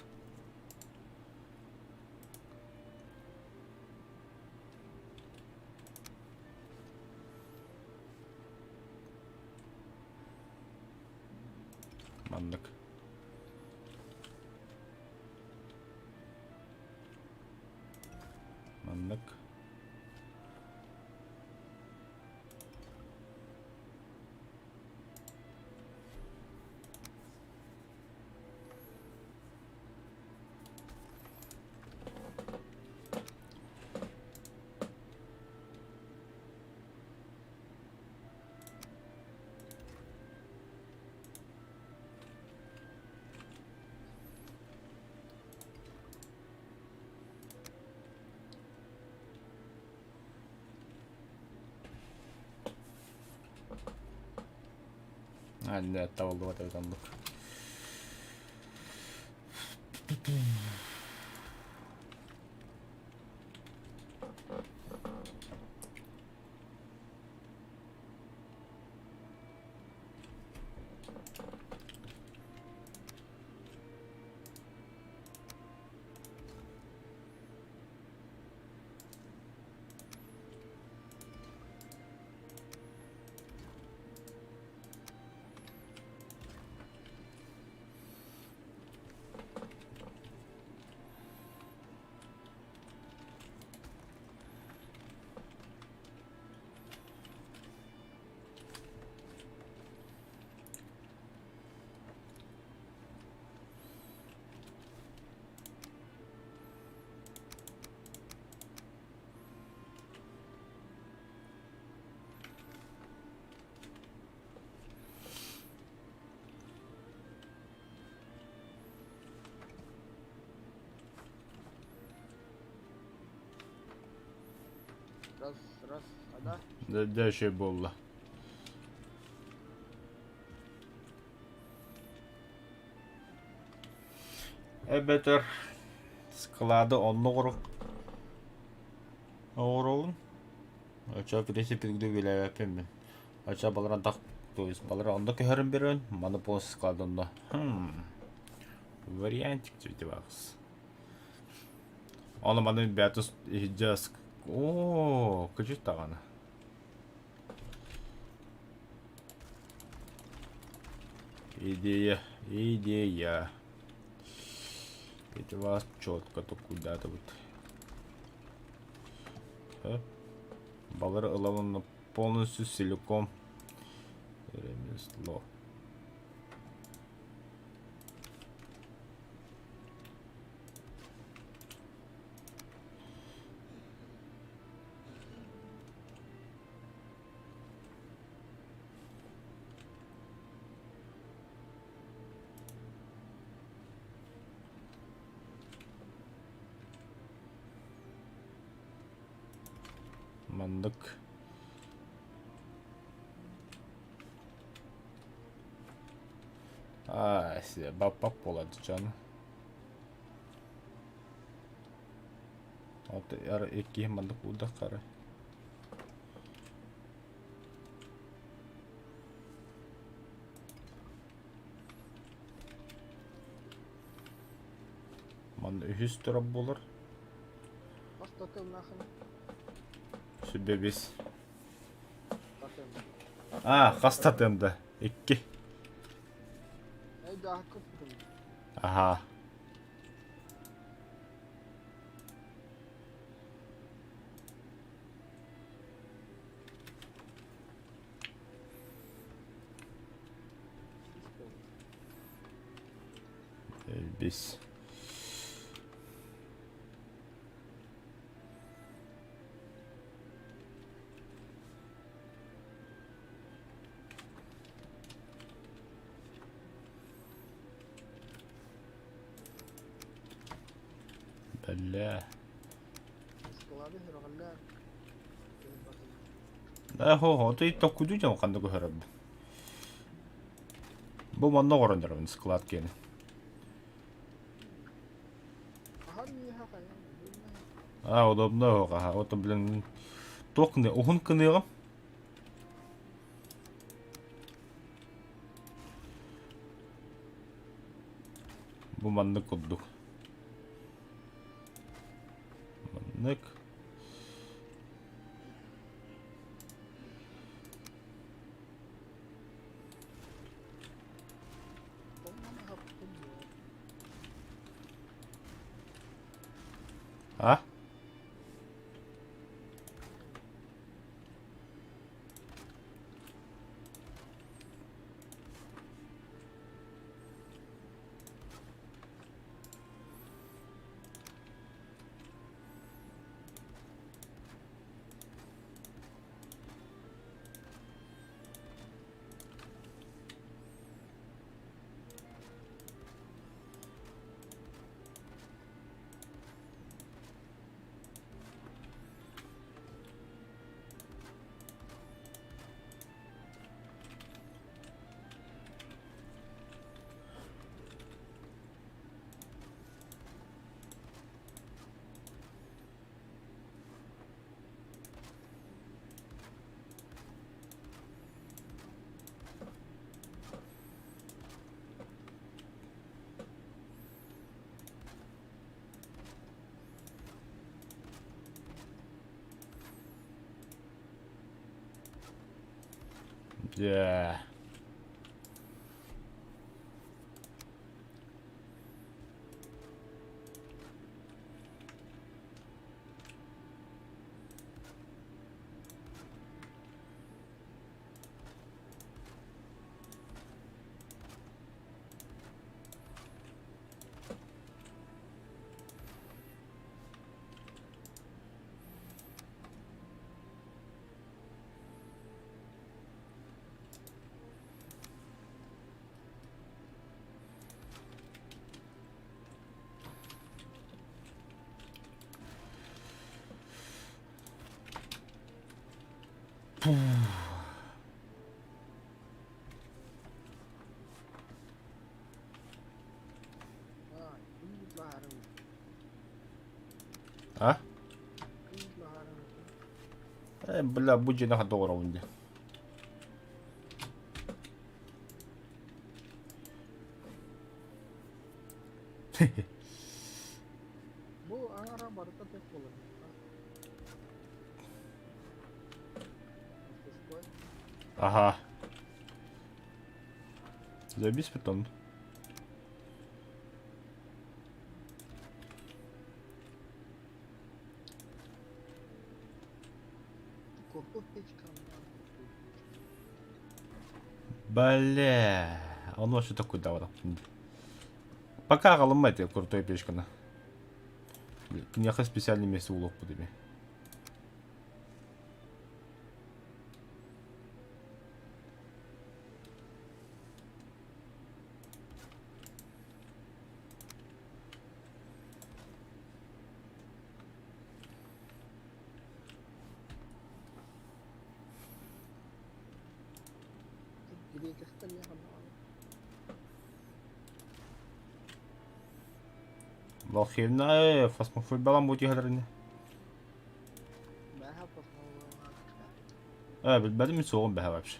Маннык. Маннык. Анне табыллыбат эбит оннук. Раз, раз, ада. Дьэ, дьэ үчүгэй буолла. Эбэтэр склады онно оҥоробун. Оччо принципе үлэлээбэппин мин. Оччо баларан так, то есть балары онно көһөрөн берөн, маны полностью склад онно. Вариантик цветевахс. Ону маны бээтус иһдьэ Оо, кыдьык даҕаны. Идея, идея. Эти вас четко куда-то вот. Балары ылалын полностью целиком ремесло. Маннык. Аа, баппап буолар дьон. Аты иккиһин маннык уурдахха эрэ. Манна үһүс турар буолар. Сүбэбис. А, хас татыам да? Икки. Аха. Бис. Бля. Да, хо, ты токкуду дьон ханна көһөрөбүн. Бу манна оҕорон дьарабын склад киэнэ. А, удобно аха. Вот, блин, туох уһун кыныаҕым. Бу маннык курдук. Маннык. А? Yeah. А? Бля, бу дьиэни хата оҥоробун дии. Бу аҥара барыта туох буолар? Ага. Заебись потом. Бля, он вообще такой дал. Пока аҕалымма этэ крутой печканы. Киниэхэ специальный место булуохпут ими. Волхивна фасмофобиялаан бу түһэлэрини. Э, билбэтим мин суоҕум бэһэ вообще.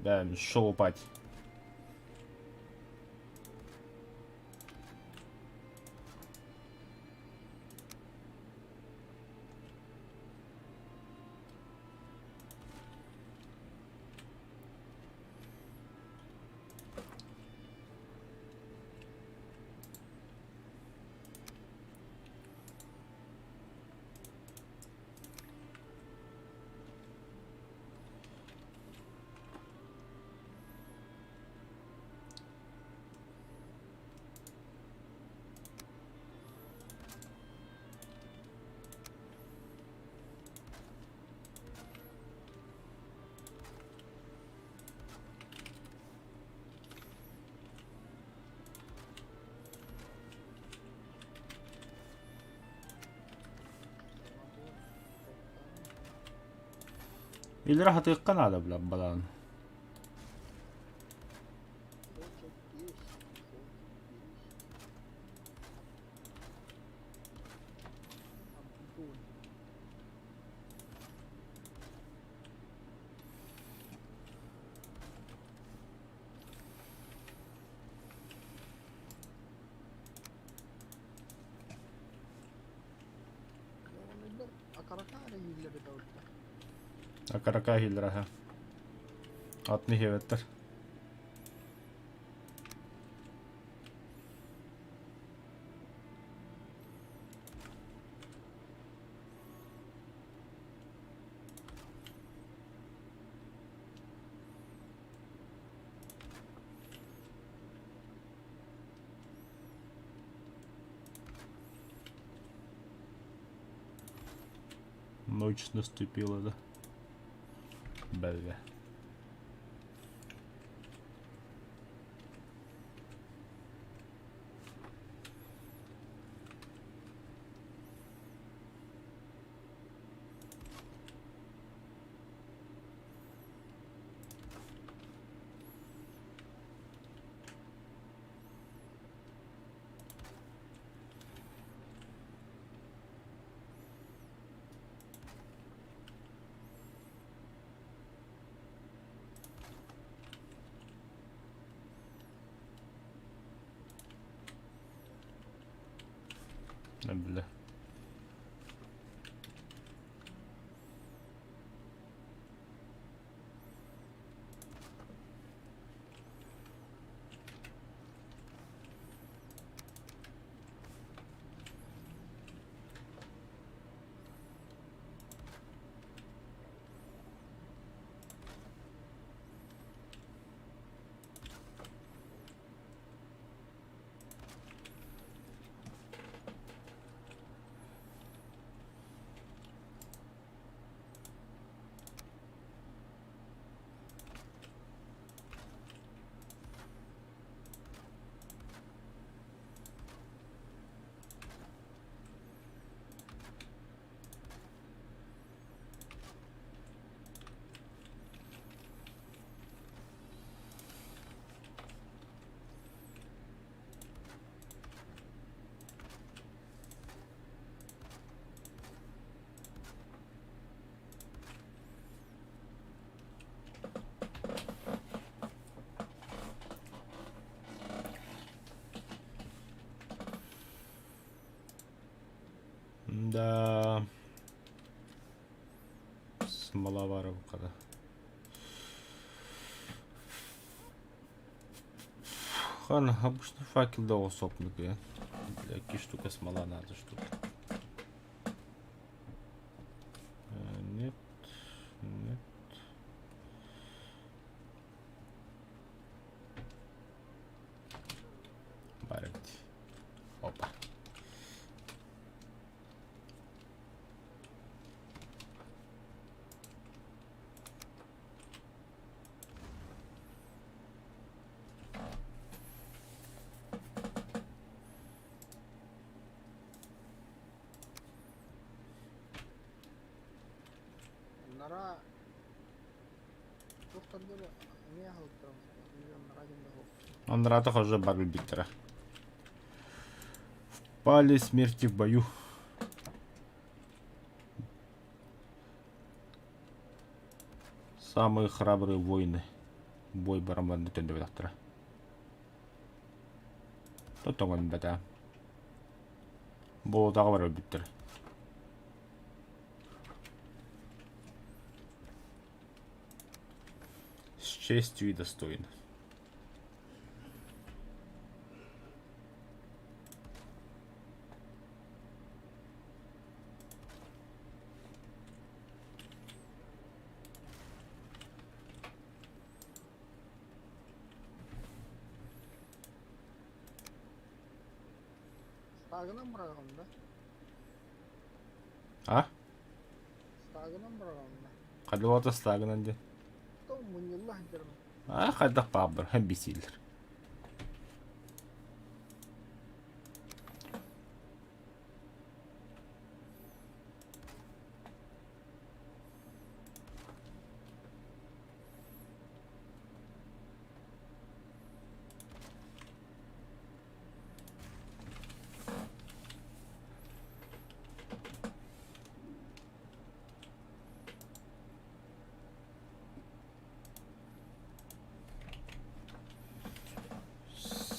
Бэм шоу пать. Илэрэ хатыахха наада бля балаан. Акарака иһиллэр аһа. Атын иһиэбэттэр. Ночь наступила, да? Бля. Бля. Да. Смола баара букката. Хан, обычный факел да сопнук я. Бля, какие штука смола надо штука. Нет, нет. Баар эбит. Опа. Анараа туохтан диэри эмиэ аһылыктара анараа диэн да суох. Андараата хожо бар билбиттэрэ. Впали смерти в бою. Самые храбрые воины. Бой барамларны төндөбөтөхтөрө. Тоттоҥон бэтэ. Болотаҕа бар өлбүттэр. С честью и достойно. Стагынан быраҕаҕын да? А? Стагынан быраҕаҕын да? Хайдах стагынан диэн? То мунньулла сылдьар. А хайдах баабыр бисииллэр.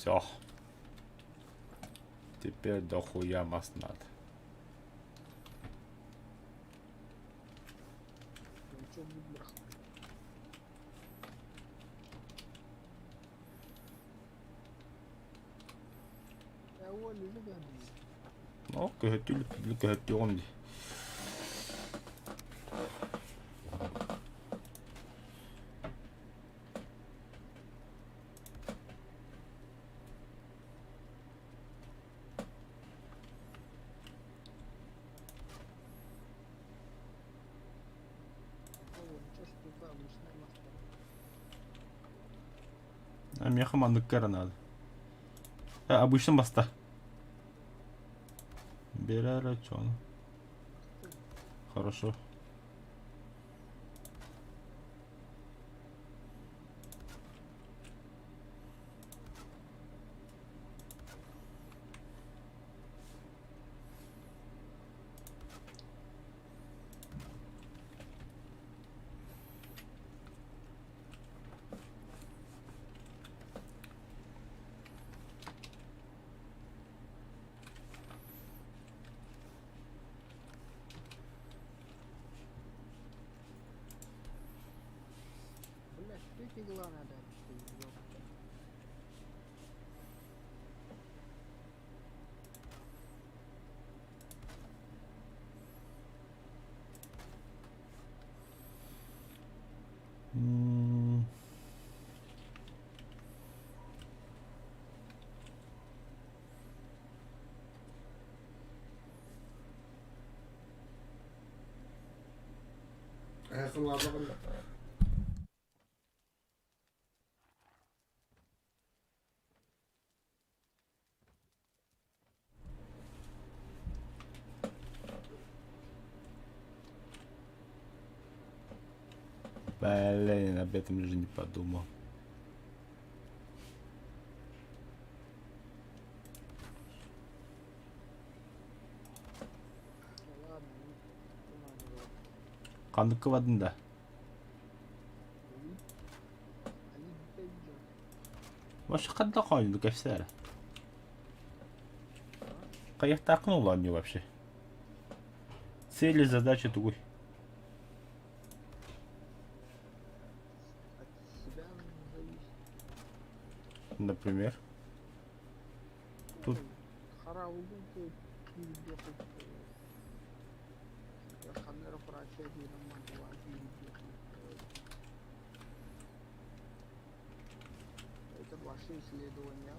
Все. Теперь дохуя вас надо. О, көһөттүү көһөттүөҕүм дии. А миэхэ маннык эрэ наада. Обычно баста. Бэрэ чону. Хорошо. М. Блин, об этом же не подумал. Ханнык кыбадын да? Вообще ханна хоонньуну кэпсээ эрэ. Хайахтааххын ол оонньуу вообще? Цели, задача тугуй? От себя зависит. Например? Тут Хараабылбын ханна эрэ операция диирим Это ваши исследования.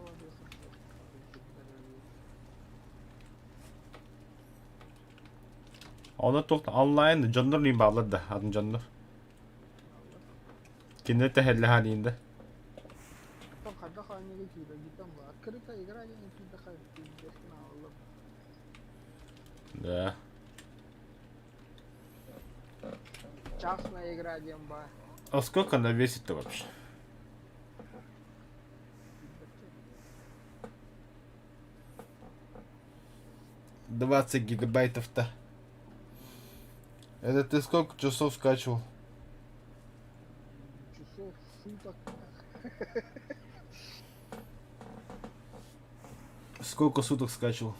Онно туох онлайн дьоннор niin бааллар да атын дьоннор. Кинилэр тэһэллэһэ да. Хайдах аанньыга киирэргиттэн бу открытая игра диэн киирдэххэ пиздец ааллар. Да. Частная игра диэн баар. А сколько она весит-то вообще? 20 гигабайтов-то. Это ты сколько часов скачивал? Часов, суток. Сколько суток скачивал?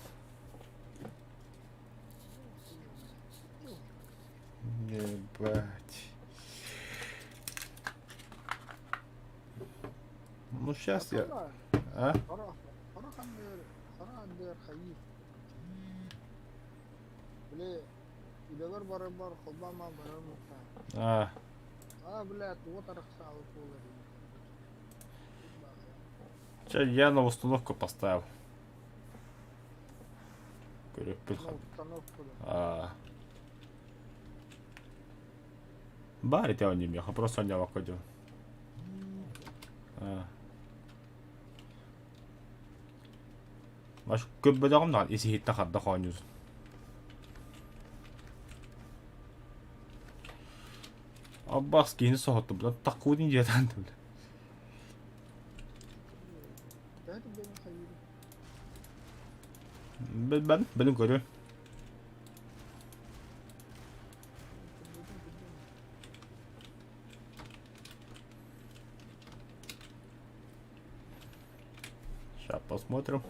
Ебать. Ну сейчас я... А? Били үлэбэр барарбар холбоон барарым А. А, блядь, вот арахсаабыт буолар Че, я на установку поставил. На установку да. А. Баар ити оонньуймуох, просто оонньообокко дьон. А. Маш көрбөтөҕүм даҕаны ис-иһиттэн хардах оонньуурун. Аббас киһини соһуттум, таккуутун дьиэтэн Төһө түргэнник хайыырый? Билбэм, билин көрүөм. Түргэтин түргэн. Сейчас посмотрим.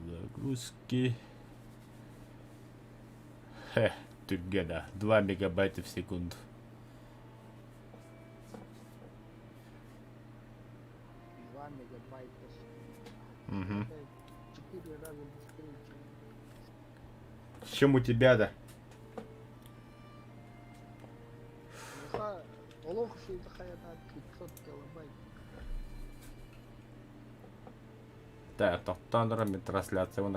Загрузки. Хе, түргэнэ. 2 мегабайта в секунду. 2 мегабайта в секунду. Угу. Это 4 раза быстрее, чем Чем у тебя-то? Миэхэ олох үчүгэй хайата 500 килобайт. Так, тохтоон туран мин трансляциябын